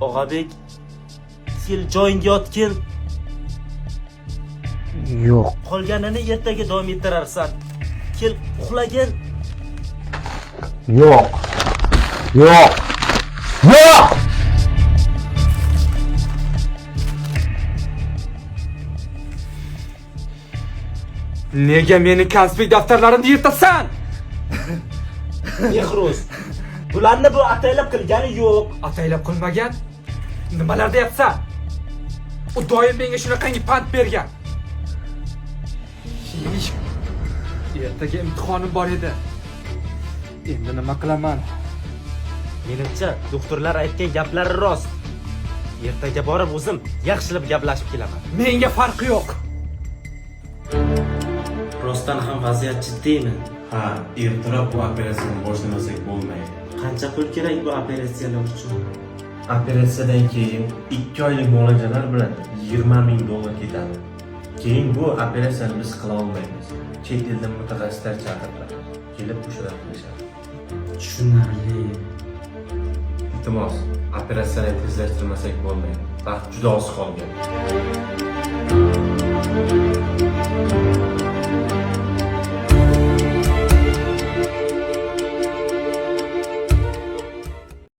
Og'abek, kel joyingga yotgin. Yo'q. Qolganini ertaga davom ettirarsan. Kel, uxlagin. Yo'q. Yo'q. Yo'q! Nega meni konspekt daftarlarimni yirtasan? Behruz, bularni bu ataylab qilgani yo'q. Ataylab qilmagan? Nimalar deyapsan? U doim menga shunaqangi pand bergan. Ish, ertaga imtihonim bor edi. Endi nima qilaman? Menimcha, doktorlar aytgan gaplari rost. Ertaga borib o'zim yaxshilab gaplashib kelaman. Menga farqi yo'q. Rostdan ham vaziyat jiddiymi? Ha, ertaroq bu operatsiyani boshlamasak bo'lmaydi. Qancha pul kerak bu operatsiyalar uchun? Operatsiyadan keyin 2 oylik muolajalar bilan 20 000 dollar ketadi. Keyin bu operatsiyani biz qila olmaymiz. Chet eldan mutaxassislar chaqiriladi. Kelib o'shalar qilishadi. Tushunarli. Iltimos, operatsiyani tezlashtirmasak bo'lmaydi. Vaqt juda oz qolgan.